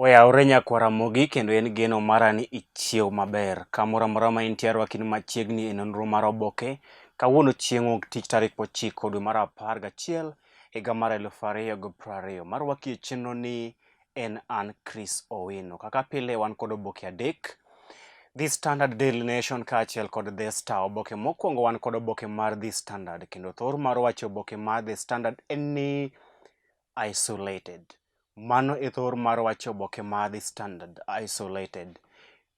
Oyawre nyakwar Ramogi kendo en geno mara ni ichiew maber. Kamoro amora ma intie arwaki ni machiegni e nonro mar oboke. Kawuono chieng' wuok tich tarik 9 dwe mar 11 higa mar 2020. Marwaki e chenro ni en an Chris Owino. Kaka pile wan kod oboke adek. The Standard Daily Nation kaachiel kod The Star. Oboke mokwongo wan kod oboke mar The Standard kendo thor mar wacho oboke mar The Standard en ni isolated. Mano e thor mar wach oboke mar The Standard, Isolated.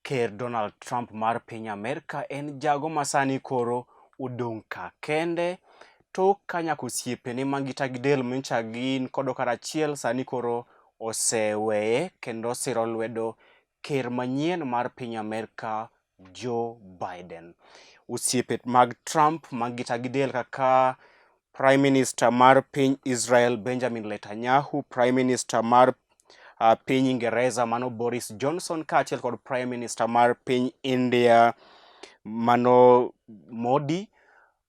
Ker Donald Trump mar piny Amerka en jago ma sani koro odong' ka kende tok ka nyaka osiepene ma ngita gi del manyocha gin kodo karachiel sani koro oseweye kendo osiro lwedo ker manyien mar piny Amerka Joe Biden. Osiepe mag Trump ma ngita gi del kaka Prime Minister mar piny Israel Benjamin Netanyahu, Prime Minister mar piny Ingereza mano Boris Johnson kaachiel kod Prime Minister mar piny India mano Modi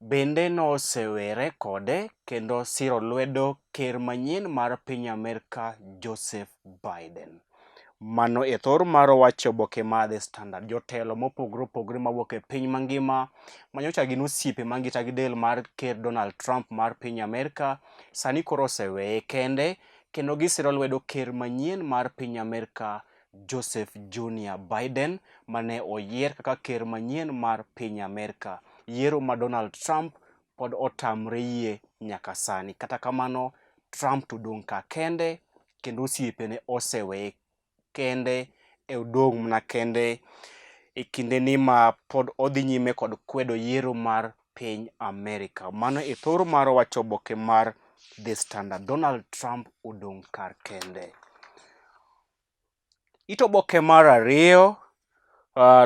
bende nosewere kode kendo siro lwedo ker manyien mar piny Amerka Joseph Biden. Mano e thor mar wach oboke mar The Standard. Jotelo mopogore opogore mawuok e piny mangima manyocha gin osiepe mangita gi del mar ker Donald Trump mar piny Amerka sani koro oseweye kende kendo gisiro lwedo ker manyien mar piny Amerka Joseph Junior Biden mane oyier kaka ker manyien mar piny Amerka. Yiero ma Donald Trump pod otamre yie nyaka sani. Kata kamano, Trump to odong' ka kende kendo osiepene oseweye kende e odong' mana kende e kindeni ma pod odhi nyime kod kwedo yiero mar piny Amerika. Mano e thor mar wach oboke mar The Standard. Donald Trump odong' kar kende. It oboke mar ariyo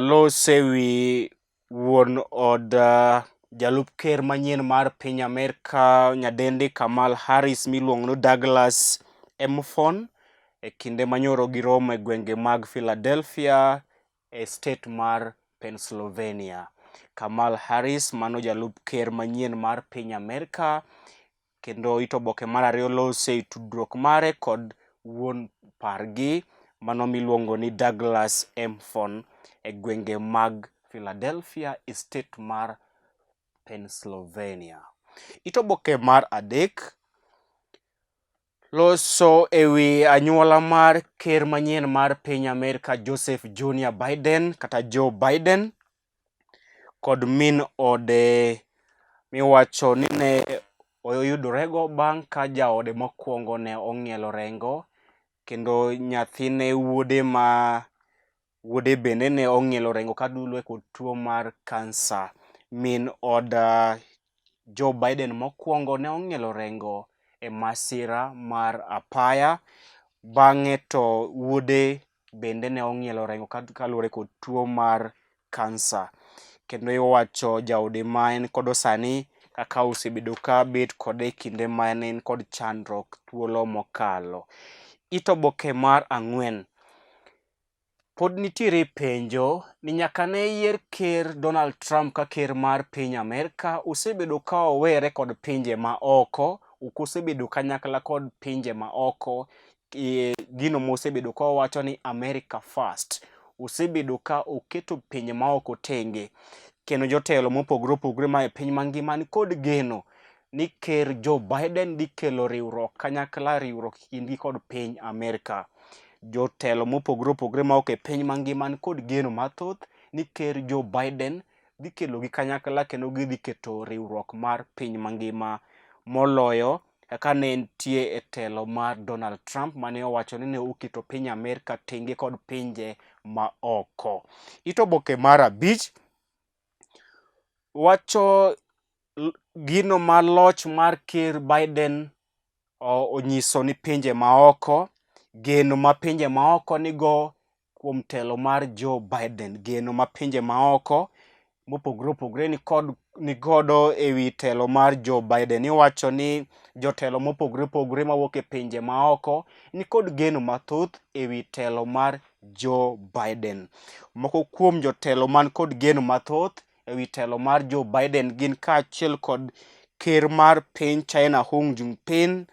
lose wi wuon od jalup ker manyien mar piny Amerka nyadendi Kamala Harris miluongo ni Douglas Emphon e kinde manyoro giromo e gwenge mag Philadelphia e state mar Pennsylvania. Kamala Harris mano jalup ker manyien mar piny Amerka kendo it oboke mar ariyo lose e tudruok mare kod wuon pargi mano miluongo ni Douglas Emphon e gwenge mag Philadelphia e state mar Pennsylvania. It oboke mar adek loso e wi anyuola mar ker manyien mar piny Amerka Joseph Junior Biden kata Joe Biden kod min ode miwacho ni ne oyudorego bang' ka jaode mokwongo ne ong'ielo rengo kendo nyathine wuode ma wuode bende ne ong'ielo rengo kaluwore kod tuo mar kansa. Min od Joe Biden mokwongo ne ong'ielo rengo e masira mar apaya bang'e to wuode bende ne ong'ielo rengo kaluwore kod tuo mar kansa. Kendo iwacho jaode ma en kodo sani kaka osebedo ka bet kode e kinde ma ne en kod chandruok thuolo mokalo. It oboke mar ang'wen pod nitiere penjo ni nyaka ne yier ker Donald Trump ka ker mar piny Amerka osebedo ka owere kod pinje ma oko, ok osebedo kanyakla kod pinje ma oko gino mosebedo ka owacho ni America first. Osebedo ka oketo pinje ma oko tenge kendo jotelo mopogore opogore ma e piny mangima ni kod geno ni ker Joe Biden dhi kelo riwruok kanyakla riwruok kindgi kod piny Amerka. Jotelo mopogore opogore ma ok e piny mangima ni kod geno mathoth ni ker Joe Biden dhi kelogi kanyakla kendo gidhi keto riwruok mar piny mangima moloyo kaka ne entie e telo mar Donald Trump mane owacho ni ne oketo piny Amerka tenge kod pinje ma oko. It oboke mar abich wacho gino ma loch mar ker Biden onyiso ni pinje maoko, geno ma pinje maoko nigo kuom telo mar Joe Biden, geno ma pinje maoko mopogore opogore nigodo e wi telo mar Joe Biden. Iwacho ni jotelo mopogore opogore mawuok e pinje maoko nikod geno mathoth e wi telo mar Joe Biden. Moko kuom jotelo man kod geno mathoth e wi telo mar Joe Biden gin kaachiel kod ker mar piny China Xi Jinping,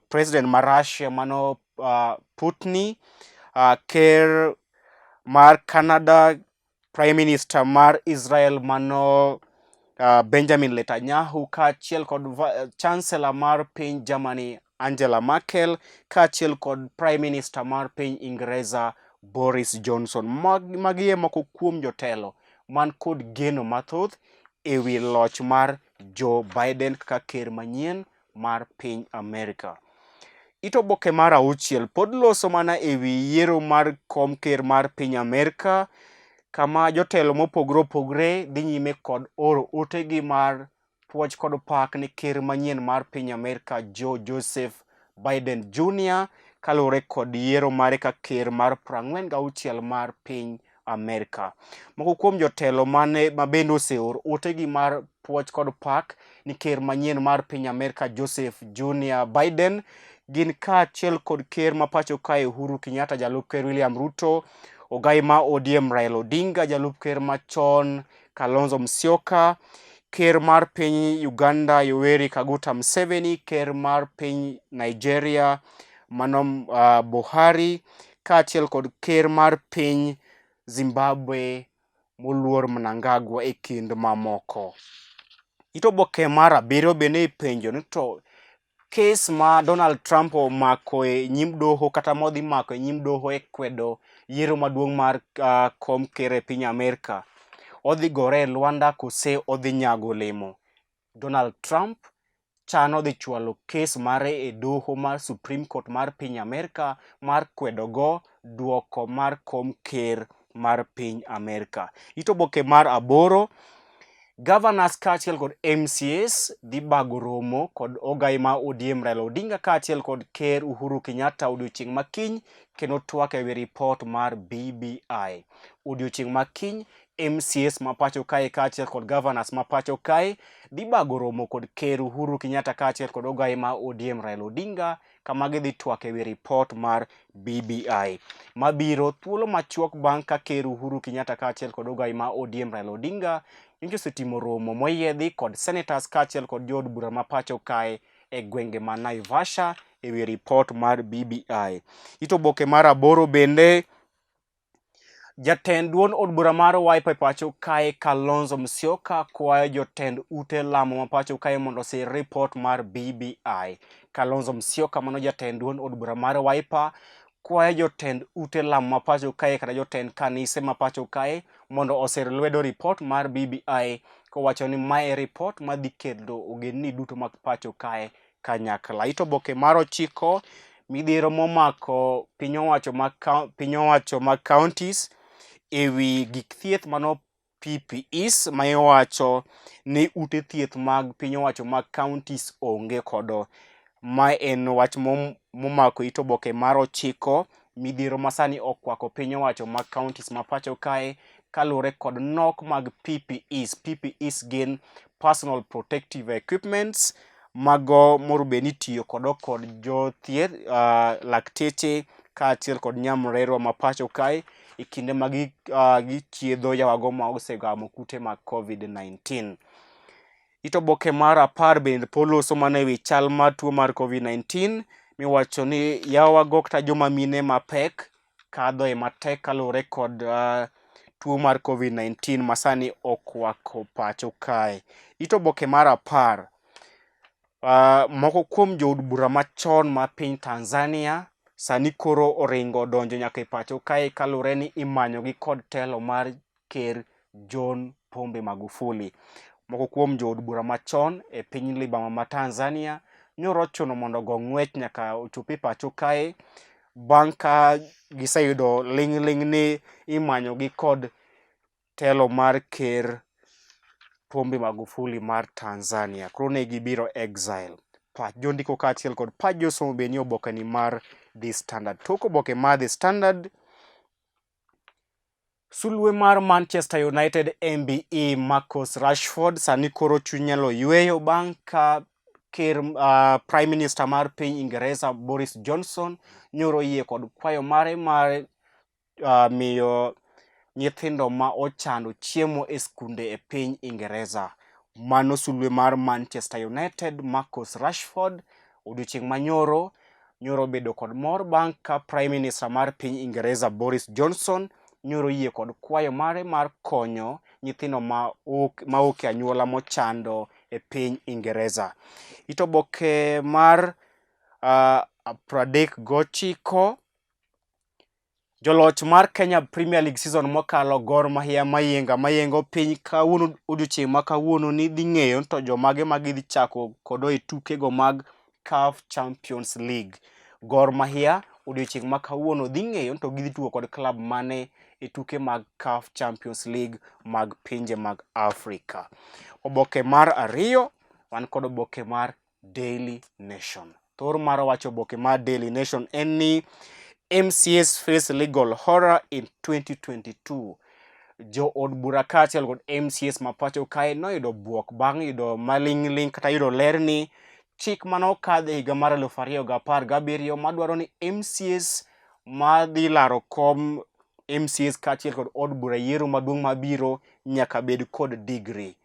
President mar Russia mano Putin, ker mar Canada, Prime Minister mar Israel mano Benjamin Netanyahu kaachiel kod Chancellor mar piny Germany Angela Merkel kaachiel kod Prime Minister mar piny Ingresa Boris Johnson. Magi e moko kuom jotelo man kod geno mathoth e wi loch mar Joe Biden kaka ker manyien mar piny Amerika. It oboke mar auchiel pod loso mana e wi yiero mar kom ker mar piny Amerka kama jotelo mopogore opogore dhi nyime kod oro otegi mar puoch kod pak ne ker manyien mar piny Amerka Joe Joseph Biden Jr. kaluwore kod yiero mare ka ker mar 46 mar piny Amerka. Moko kuom jotelo mane ma bende oseor otegi mar puoch kod pak ni ker manyien mar piny Amerka Joseph Junior Biden gin kaachiel kod ker ma pacho kae Uhuru Kenyatta, jalup ker William Ruto, ogai ma ODM Raila Odinga, jalup ker machon Kalonzo Musyoka, ker mar piny Uganda Yoweri Kaguta Museveni, ker mar piny Nigeria mano Buhari, kaachiel kod ker mar piny Zimbabwe moluor Mnangagwa e kind mamoko. It oboke mar abiriyo bende ipenjo ni to kes ma Donald Trump omako e nyim doho kata modhi mako e nyim doho e kwedo yiero maduong' mar kom ker e piny Amerka odhi gore e lwanda kose odhi nyago olemo. Donald Trump chano dhi chwalo kes mare e doho mar Supreme Court mar piny Amerka mar kwedo go duoko mar kom ker mar piny Amerka. It oboke mar aboro, Governors kaachiel kod MCAs dhi bago romo kod ogai ma ODM Raila Odinga kaachiel kod Ker Uhuru Kenyatta odiochieng' ma kiny kendo twak ewi ripot mar BBI. Odiochieng' ma kiny MCAs ma pacho kae kaachiel kod governors ma pacho kae dhi bago romo kod Ker Uhuru Kenyatta kaachiel kod ogai ma ODM Raila Odinga kama gidhi twak ewi ripot mar BBI mabiro thuolo machuok bang' ka Ker Uhuru Kenyatta kaachiel kod ogai ma ODM Raila Odinga nyocha osetimo romo moyiedhi kod senators kaachiel kod jood bura ma pacho kae e gwenge ma Naivasha ewi ripot mar BBI. It oboke mar aboro bende Jatend duond od bura mar Wiper e pacho kae Kalonzo Musyoka kwayo jotend ute lamo ma pacho kae mondo osir ripot mar BBI. Kalonzo Musyoka mano jatend duond od bura mar Wiper kwayo jotend ute lamo ma pacho kae kata jotend kanise ma pacho kae mondo osir lwedo ripot mar BBI kowacho ni mae ripot madhi kelo ogendni duto mag pacho kae kanyakla. It oboke mar ochiko midhiero momako piny owacho mag piny owacho mag counties ewi gik thieth mano PPEs ma iwacho ni ute thieth mag piny owacho mag counties onge kodo. Ma en wach momako it oboke mar ochiko midhiero masani okwako piny owacho mag counties ma pacho kae kaluwore kod nok mag PPEs. PPEs gin personal protective equipments mago moro bed ni itiyo kodo kod jothieth, lakteche kaachiel kod nyamrerwa ma pacho kae e kinde ma gichiedho yawago ma osegamo kute mag COVID-19. It oboke mar apar bende pod loso mana e wi chal mar tuo mar COVID-19 miwacho ni yawago kata joma mine mapek kadhoe matek kaluwore kod tuo mar COVID-19 masani okwako pacho kae. It oboke mar apar, moko kuom jood bura machon ma piny Tanzania sani koro oringo odonjo nyaka e pacho kae kaluwore ni imanyogi kod telo mar Ker John Pombe Magufuli. Moko kuom jood bura machon e piny libamba ma Tanzania nyoro ochuno mondo ogo ng'wech nyaka ochop e pacho kae bang' ka giseyudo ling' ling' ni imanyogi kod telo mar Ker Pombe Magufuli mar Tanzania. Koro ne gibiro exile. Pach jondiko kaachiel kod pach josomo be nie obokeni mar The Standard. Tok oboke mar The Standard, Sulwe mar Manchester United MBE Marcus Rashford sani koro chuny nyalo yueyo bang' ka ker Prime Minister mar piny Ingereza Boris Johnson nyoro oyie kod kwayo mare mar miyo nyithindo ma ochando chiemo e skunde e piny Ingereza. Mano sulwe mar Manchester United Marcus Rashford odiochieng' manyoro. nyoro obedo kod mor bang' ka Prime Minister mar piny Ingereza Boris Johnson nyoro oyie kod kwayo mare mar konyo nyithindo ma ok e anyuola mochando e piny Ingereza. It oboke mar 39 Joloch mar Kenya Premier League season mokalo Gor Mahia Mayenga mayengo piny kawuono odiochieng' ma kawuono ni dhi ng'eyo to jomage ma gidhi chako kodo e tukego mag CAF Champions League. Gor Mahia odiochieng' ma kawuono dhi ng'eyo to gidhi tugo kod klab mane e tuke mag CAF Champions League mag pinje mag Afrika. Oboke mar ariyo wan kod oboke mar Daily Nation. Thor mar wacho oboke mar Daily Nation en ni MCAs face legal horror in 2022. Jo od bura kaachiel kod MCAs ma pacho kae noyudo bwok bang' yudo maling'ling' kata yudo ler ni chik mane okadh e higa mar 2017 madwaro ni MCAs madhi laro kom MCAs kaachiel kod od bura yiero maduong' mabiro nyaka bed kod digri.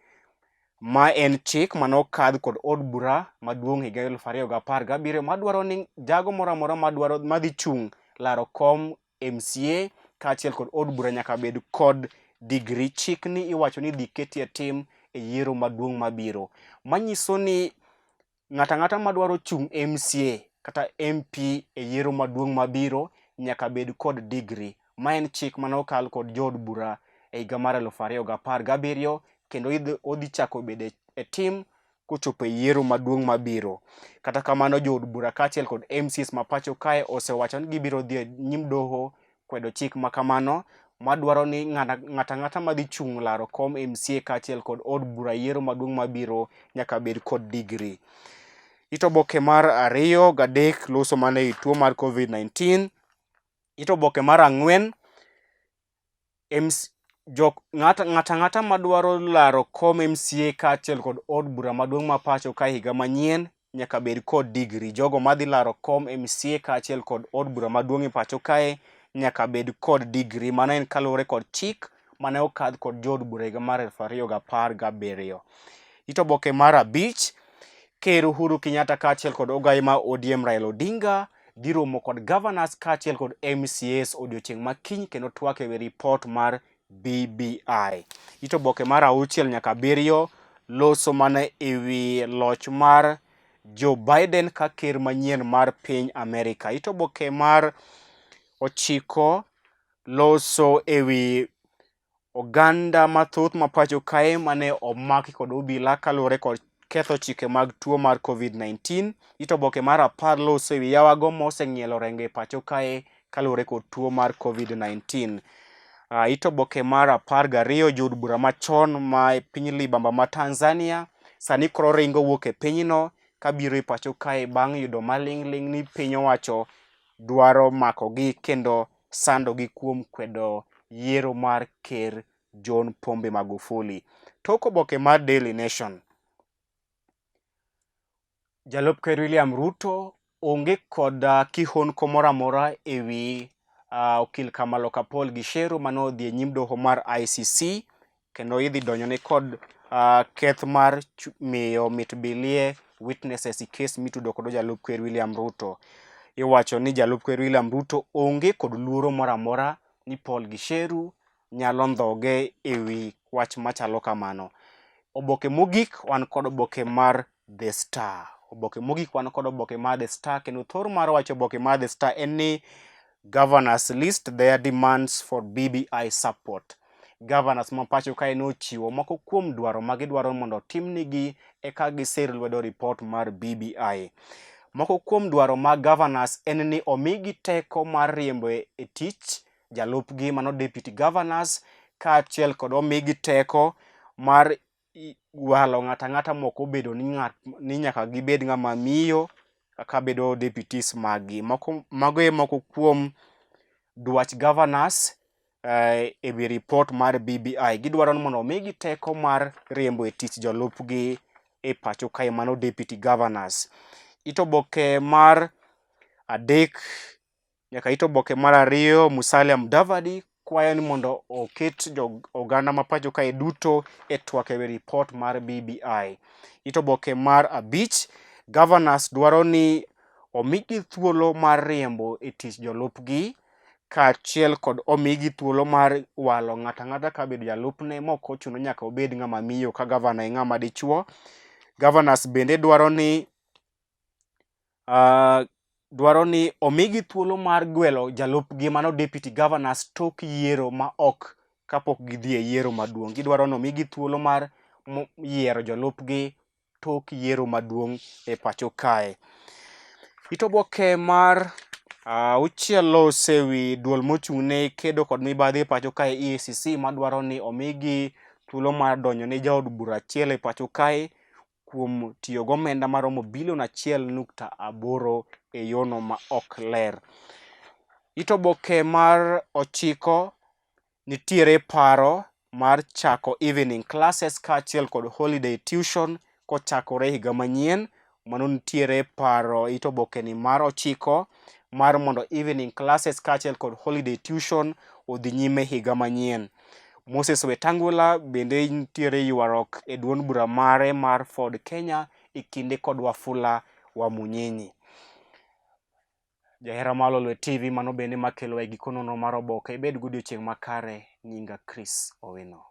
Ma en chik mane okadh kod od bura maduong' higa 2017 madwaro ni jago moro amora madwaro madhi chung' laro kom MCA kaachiel kod od bura nyaka bed kod digri. Chikni iwacho ni idhi ketie tim e yiero maduong' mabiro. Manyiso ni Ng'ato ang'ata madwaro chung' MCA kata MP e yiero maduong' mabiro nyaka bed kod digri. Ma en chik mane okal kod jood bura e higa mar 2017 kendo odhi chako bedo e tim kochopo e yiero maduong' mabiro. Kata kamano jood bura kaachiel kod MCAs ma pacho kae osewacho ni gibiro dhi e nyim doho kwedo chik ma kamano madwaro ni ng'ato ang'ata madhi chung' laro kom MCA kaachiel kod od bura yiero maduong' mabiro nyaka bed kod digri. It oboke mar ariyo gadek loso mana e tuo mar COVID-19. It oboke mar ang'wen ng'ato ang'ata madwaro laro kom MCA kaachiel kod od bura maduong' ma pacho ka higa manyien nyaka bed kod digri. Jogo madhi laro kom MCA kaachiel kod od bura maduong' e pacho kae nyaka bed kod digri. Mano en kaluwore kod chik mane okadh kod jood bura higa mar 2017. It oboke mar abich, Ker Uhuru Kenyatta kaachiel kod ogaye ma ODM Raila Odinga dhi romo kod governors kaachiel kod MCAs odiochieng' ma kiny kendo twak e wi ripot mar BBI. It oboke mar auchiel nyaka abiriyo loso mana e wi loch mar Joe Biden ka ker manyien mar piny Amerika. It oboke mar ochiko loso e wi oganda mathoth ma pacho kae mane omaki kod obila kaluwore kod ketho chike mag tuo mar COVID-19. It oboke mar apar loso e wi yawago moseng'ielo rengo e pacho kae kaluwore kod tuo mar COVID-19. It oboke mar 12 jood bura machon ma e piny libamba ma Tanzania sani koro ringo wuok e pinyno kabiro e pacho kae bang' yudo maling'ling' ni piny owacho dwaro makogi kendo sandogi kuom kwedo yiero mar ker John Pombe Magufuli. Tok oboke mar Daily Nation, Jalup Ker William Ruto onge kod kihondko moro amora e wi okil Kamaloka Paul Gicheru mane odhi e nyim doho mar ICC kendo idhi donjone kod keth mar miyo mit bilie witnesses e kes mitudo kod jalup ker William Ruto. Iwacho ni jalup ker William Ruto onge kod luoro moro amora ni Paul Gicheru nyalo ndhoge e wi wach machalo kamano. Oboke mogik wan kod oboke mar The Star. Oboke mogik wan kod oboke mar The Star kendo thor mar wacho oboke mar The Star en ni Governors list their demands for BBI support. Governors ma pacho kae nochiwo moko kuom dwaro ma gidwaro mondo otimnigi eka gisir lwedo ripot mar BBI. Moko kuom dwaro mag governors en ni omigi teko mar riembo e tich jalupgi mano deputy governors kaachiel kod omigi teko mar walo ng'ato ang'ata mok obedo ni ng'at ni nyaka gibed ng'ama miyo kaka bedo deputies maggi. Moko mago e moko kuom dwach governors e wi report mar BBI. Gidwaro ni mondo omigi teko mar riembo e tich jolupgi e pacho kae mano deputy governors. It oboke mar adek nyaka it oboke mar ariyo Musalia Mudavadi kwayo ni mondo oket jo oganda ma pacho kae duto e twak e wi ripot mar BBI. It oboke mar abich, governors dwaro ni omigi thuolo mar riembo e tich jolupgi kaachiel kod omigi thuolo mar walo ng'ato ang'ata kabedo jalupne mok ochuno nyaka obed ng'ama miyo ka gavana e ng'ama dichuo. Governors bende dwaro ni dwaro ni omigi thuolo mar gwelo jalupgi mano deputy governors tok yiero ma ok kapok gidhi e yiero maduong'. Gidwaro ni omigi thuolo mar yiero jolupgi tok yiero maduong' e pacho kae. It oboke mar auchiel osewi duol mochung' ne kedo kod mibadhi e pacho kae EACC madwaro ni omigi thuolo mar donjo ne jaod bura achiel e pacho kae kuom tiyo gomenda maromo bilion 1.8 e yono ma ok ler. It oboke mar ochiko nitiere paro mar chako evening classes kaachiel kod holiday tuition kochakore higa manyien. Mano nitiere paro it oboke ni mar ochiko mar mondo evening classes kaachiel kod holiday tuition odhi nyime higa manyien. Moses Wetangula bende nitiere ywaruok e duond bura mare mar Ford Kenya e kinde kod Wafula Wamunyinyi. Jahera mar Lolwe TV mano bende makelo e giko nonro mar oboke. Ibed godiochieng' makare. Nyinga Chris Owino.